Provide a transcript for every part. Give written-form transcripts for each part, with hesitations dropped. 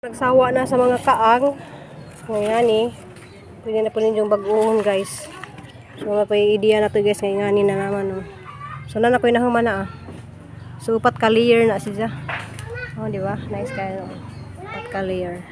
Nagsawa na sa mga kaang. Ngayon eh. Pwede na po ninyong baguhon, guys. So nga po yung idea na to, guys. Ngayon na naman. Oh. So na na ko yung nahuma na ah. So upat ka layer na siya. Oh, di ba? Nice kayo. Upat ka layer.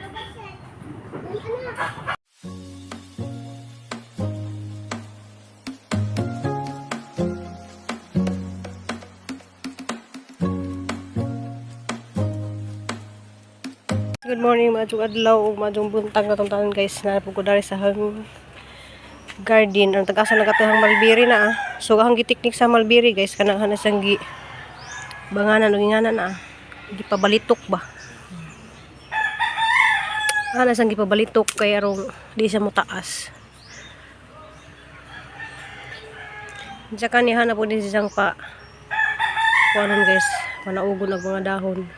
Good morning mga jung adlaw ug mga jung buntag na tong tanan, guys, na po ko dari sa hang garden ang tag-asa na katong mulberry na ah. So ang giteknik sa mulberry, guys, kanang hanas ang gi banganan ug ingana na ah. Gipabalitok ba. Hanas ang gipabalitok kay arong di siya mo taas. Tsaka ni hana po din siyang pa kuanon, guys, panaugon ang mga dahon.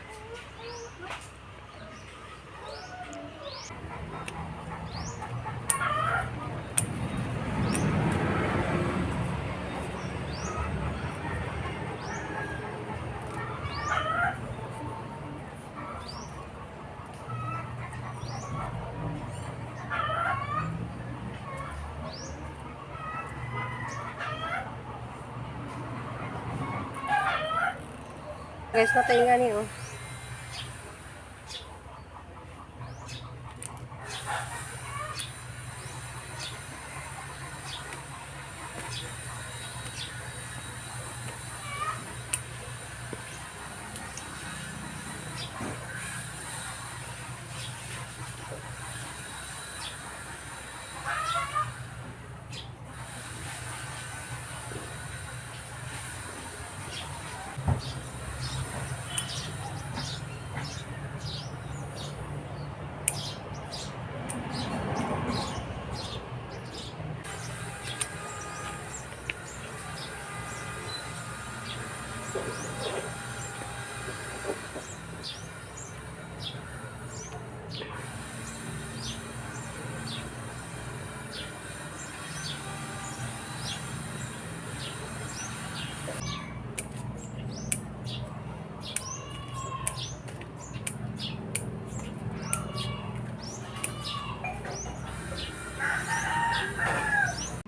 Guys, natay nga ni oh.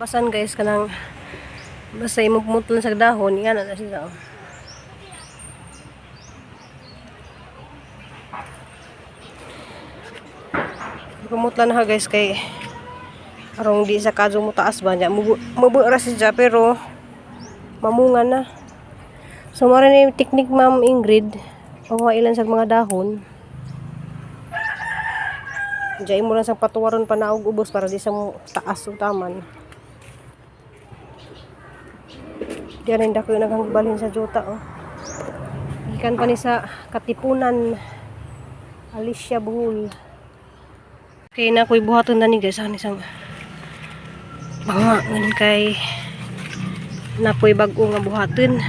Basan, guys, kanang basta imong pumutlan sa dahon, yan na sila. Oh. Pumutlan na ha, guys, kay arong di sa kadyo mo taas ba niya. Mubu ra siya pero mamunga na. So mara na yung technique, Ma'am Ingrid. Pangwailan sa mga dahon. Diyan mo lang sa patuwaron pa naog ubos para di sa mo taas utaman. Diyan rin dako yung naghangbalhin sa juta oh. Gikan pa ni sa Katipunan. Alicia Buhol. Kay na ko'y buhaton na ni, guys, ani isang mga ngayon kay na ko'y bag-o nga buhaton.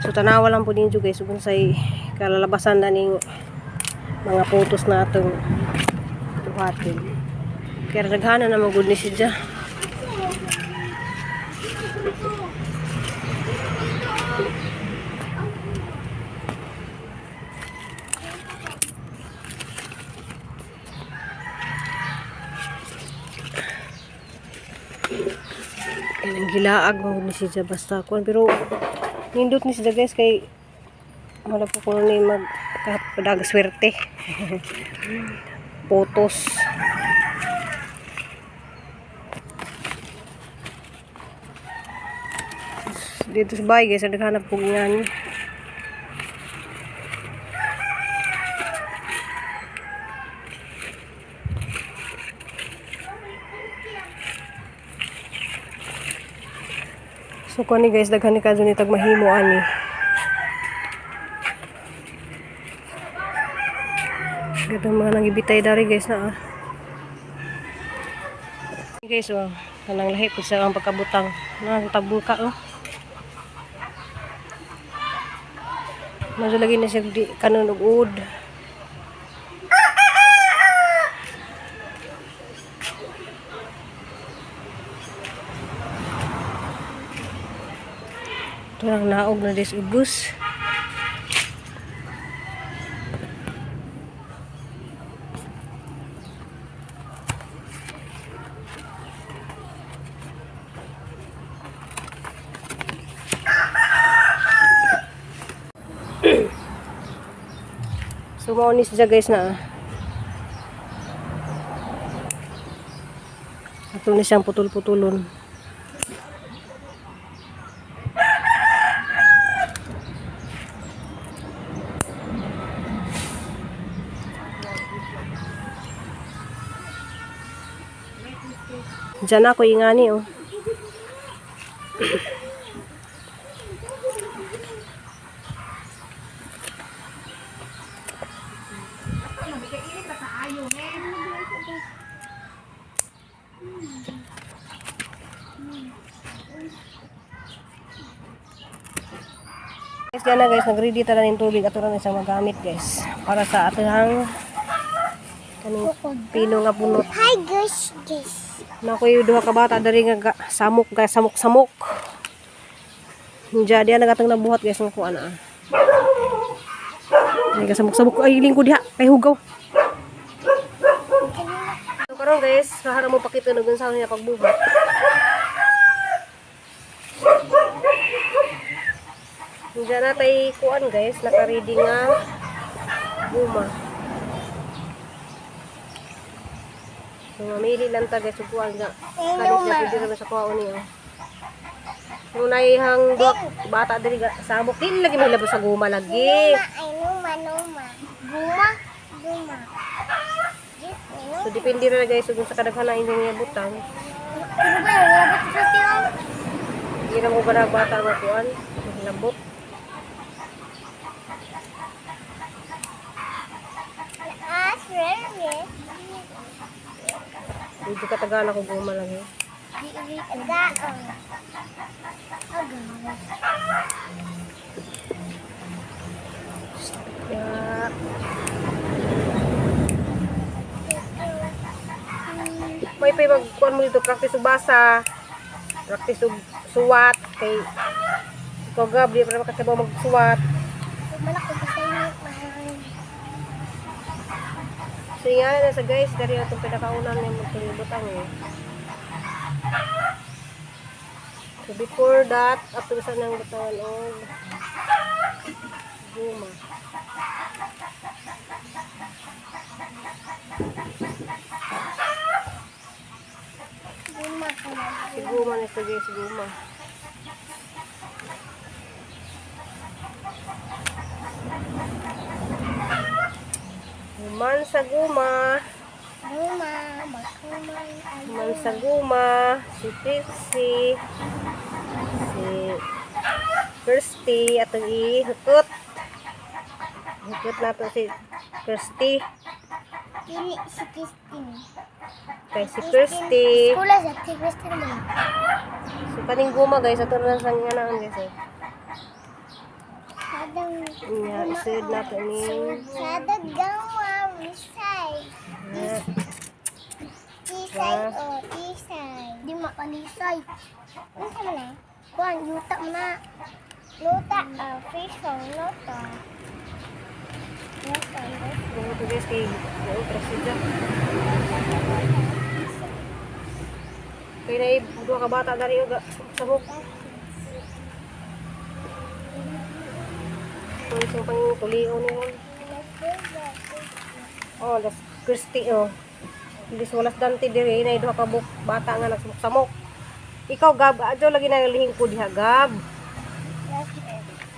So tanawa lang po ninyo, guys, kung say kalalabasan na ning mga photos na atong buhaton. Kaya naghana na magud ni siya. Kaya nang gilaag mo ni siya basta kuan pero nindot ni siya, guys, kay wala po ko ni mag kapadag swerte. Photos. Dito sa bahay, guys, naghanap po nga. So kuan ni, guys, daghan ni kadto ni tag mahimo ani. Gatong mga nangibitay dari, guys, na ah. Guys, oh, kanang lahi pud sa ang pagkabutang. Na tabuka oh. Medyo lagi na siya di kanon og uod. Ito ang naog na dis ubos. So mao ni siya, guys, na. Ato ni siyang putol-putulon. Diyan ako ingani oh. Guys, diyan na, guys, nag-ready ta na ng tubig ato na siyang magamit, guys, para sa atong kaning pino nga bunot. Hi guys, guys. Nakoy duha ka bata diri nga samok, guys, samok-samok. Diyan diyan nagatang nabuhat, guys, nga kuan ah. Ay samok-samok ay lingkod diha kay hugaw. So karon, guys, sahara mo pakita og unsa niya pagbuhat. Diyan na tay kuan, guys, naka-ready nga guma. So mamili lang ta, guys, ug kuan nga. Kanis niya pwede naman sa kuwaon niyo. Kung naihang duha bata diri ga samok din lagi mahilabot sa guma lagi. Numa, ay numa, numa. Guma? Guma. Yes, ay numa. So depende ra, guys, ug sa kadaghan na inyong butang. Ano ba yun? Labot sa tiyo? Hindi na mo ba bata nga kuan mahilabot. Ah, sure. Medyo katagal ako guma lagi. Agaon. Agaon. Yeah. May pay mag kuan mo dito, practice og basa. Practice og suwat kay ikaw, Gab, di pa naman kasabaw magsuwat. Malak ko sa inyo. Mahal. So nga na sa, guys, dari atong pinakauna ni mo butang eh. So before that, ato sa nang butangan og guma. Guma ka na. Si guma na siya, guys, guma. Human sa guma, Guma. Magkuman. Ay, human sa guma, si Trixie, si Kirsty, atong ihukot. Hukot na to si Kirsty. Kini si Christine. Kay si Kirsty. Kula sa si Christine mo na. So kaning guma, guys, ato na lang sa nganaan, guys. Eh. Sadang Nya, isud na to ni. Sadang gawa misay. Na. Tisay o tisay. Di makalisay. Unsa man na? Kuan yuta man na. Luta o fish o luta. Luta. Mga to, guys, kay ultra siya. Kay na duha ka bata dari og samok. So isang pang tulion ni ron. Oh, das Christy oh. Bilis walas dante dire na duha ka buk bata nga nagsamok-samok. Ikaw, Gab, adyo lagi na lihing ko diha, Gab.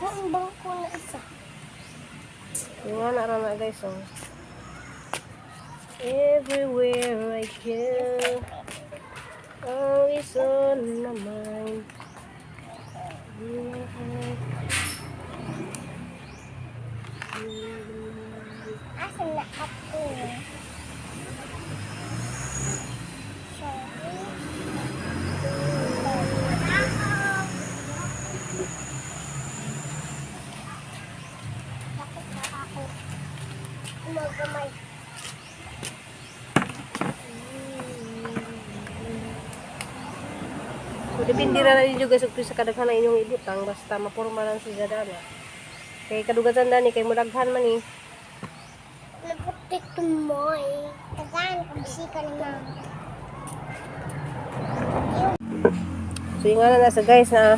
Ang bangko na isa. Yung nga na na, guys, oh. Everywhere I go, always on my mind. Asa na ako? Sorry. Bakit na ako? Magamay. So, depende ra na ninyo, guys, ug sa kadaghan na inyong ibutang, basta mapurma lang si Jadana. Kay kadugatan dani kay mudaghan man eh. Naputik tumoy. Tagaan, kabisika ni mama. So yung nga na nasa, guys, na.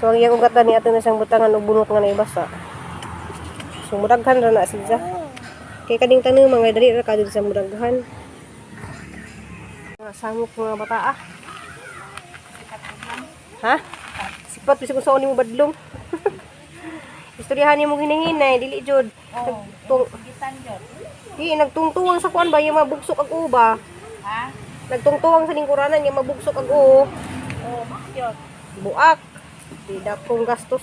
So ang iyang ugatan ni ato na siyang butangan og bunot nga naibasa. So muraghan ra na siya. Kay kaning tanom mga dali ra kadto sa muraghan. Mga samok mga bata ah. Ha? Sipat bisag kung saan nimo badlong. Istoryahan nimo hinahinay, dili jud. Nagtung Di nagtungtuwang sa kuan ba yung mabugsok ag uba. Ha? Nagtungtuwang sa lingkuranan yung mabugsok ag oo. Oh, makyot. Buak. Di dakong gastos.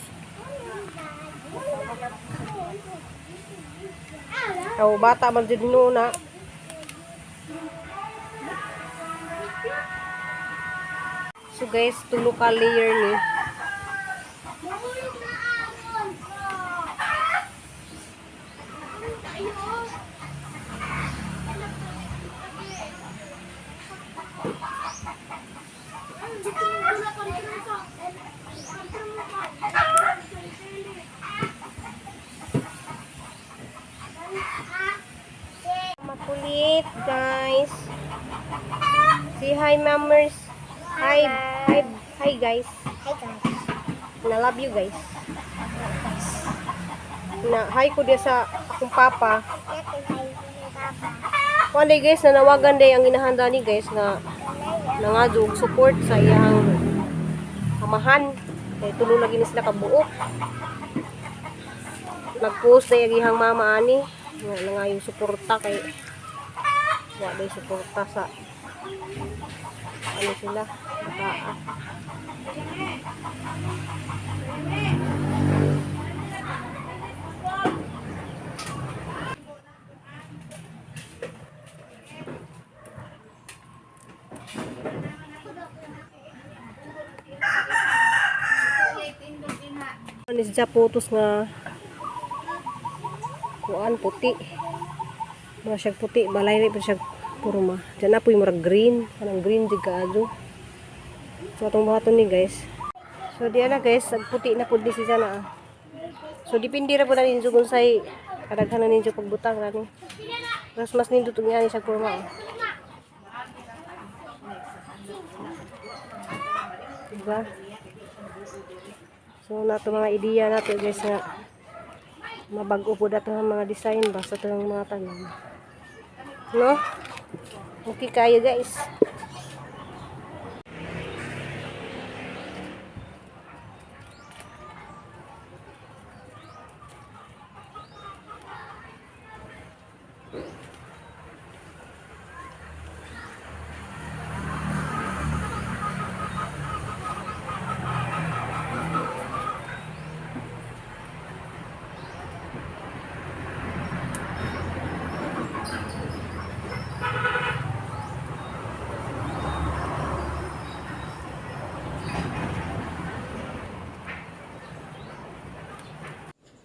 Aw bata man jud na. So guys, tulo ka layer ni. Mahulog na amon. Makulit, guys. Say hi, mammers. Hi, hi, hi, guys. Hi guys. Na love you, guys. Na hi ko diya sa akong papa. Kuan day guys, nanawagan day ang inahanda ni guys nga nangadyo og support sa iyang amahan. Kay tulo lagi ni sila kabuok. Nag-post day ang iyang mama ani nga nangayong suporta kay wa day suporta sa ano sila bataa. Ano siya putos nga kuan puti. Mga siya puti, balay rin pa siya purma. Diyan na po yung murag green, kanang green jud kaayo. So atong buhaton ni guys. So diyan na guys, nagputi na pud ni siya na. Ah. So depende ra pud na ninyo kung say kadaghan na ninyo pagbutang rani. Mas mas nindot og niya siya purma. Ah. Diba? So nato mga ideya nato guys nga mabago po dato ang mga design basta to ang mga tanom. No? Okay kayo guys.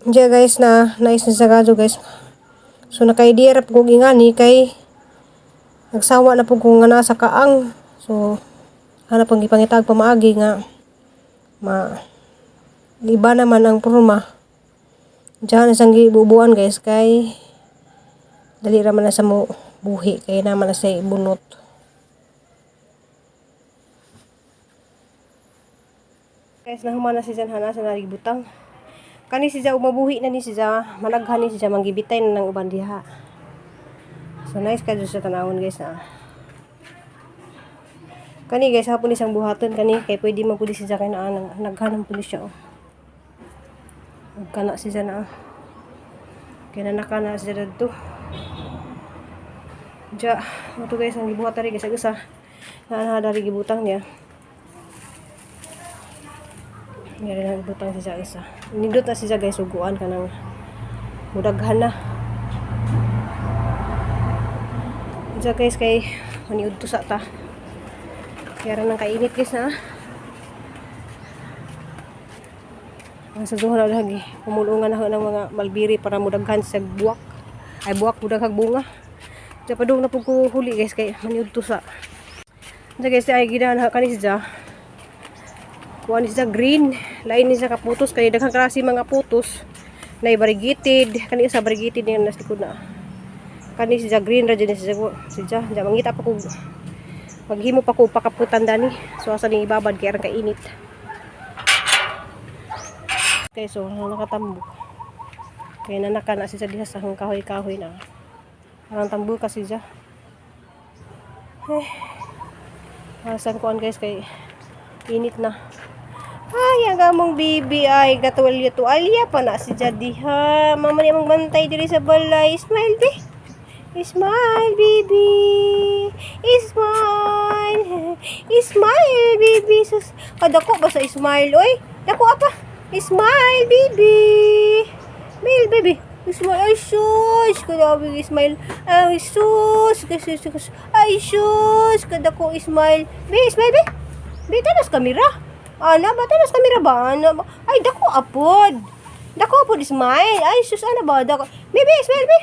Diya guys na nice na sa kadyo guys. So naka-idea ra po kog ingani kay nagsawa na po ko nga nasa kaang. So hanap ang gipangitag pamaagi nga ma iba naman ang porma. Diyan isang gibubuan guys kay dali ra man na sa mo buhi kay naman na sa bunot. Guys, nahuman na si Jan Hana sa naributang. Kani si Ja umabuhi na ni si Ja, malaghan ni si Ja manggibitay na ng uban diha. So nice ka sa tanawon guys na. Kani guys, hapon isang buhaton kani kay pwede man pud si Ja kay naa naghan ang pud siya oh. Ug kana si Ja na. Kay nanaka na si Ja dadto. Ja, ato guys ang gibuhat ari guys ag usa. Naa na dari gibutang niya. Nga rin ang butang si Ja isa. Nindot na si Ja guys, suguan ka ng mudaghan na. Ja guys, kay maniud to sa ta. Kaya rin ang kainit guys na. Ang sa duha na lagi, pumulungan na ho ng mga malbiri para mudaghan sa buwak. Ay buwak, mudaghag bunga. Ja padung na pud ko huli guys kay maniud to sa. Ja guys, ay gidahan ha kani si Ja. Kuha ni siya green. Lain ni siya kaputos. Kaya daghang klase mga putos. Na variegated. Kani sa variegated niya nas likod na. Kani siya green ra jud ni siya. Siya ja mangita pa ko. Maghimo pa ko pakaputan dani. So asa ning ibabad kay aron kainit. Okay, so ang nakatambok. Kaya nanaka na siya diha sa kahoy-kahoy na. Parang tambo kasi siya. Eh. Asan kuan, guys, kay init na. Ay, ang among baby ay gatualya tualya pa na si diha. Mama ni among bantay diri sa balay. Smile, be. Smile, baby. Smile. Smile, baby. Sus, kadako ba sa smile, oy? Dako apa? Smile, baby. Smile, baby. Smile. Ay, sus. Kadami smile. Ay, sus. Sus, sus. Ay, sus. Kadako smile. Be, smile, be. Be, tanas kamera. Ana ba? Tanas kamera ba? Ana ba? Ay, dako apod. Dako apod smile. Ay, sus, ana ba? Dako. Be, be, smile, be.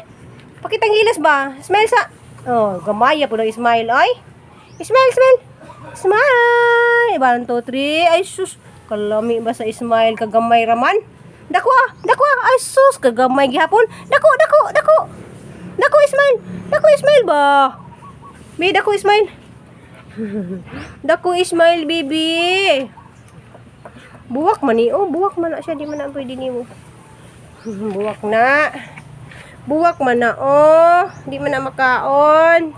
Pakitang gilas ba? Smile sa. Oh, gamaya po ng smile, ay. Smile, smile. Smile. 1, 2, 3. Ay, sus. Kalami ba sa smile? Kagamay raman. Dako ah. Dako ah. Ay, sus. Kagamay gihapon. Dako, dako, dako. Dako, smile. Dako, smile ba? May dako, smile. Dako, smile, baby. Buwak man ni. Oh, buwak man na siya. Di man na pwede nimo. Buwak na. Buwak man na, oh. Di man na makaon.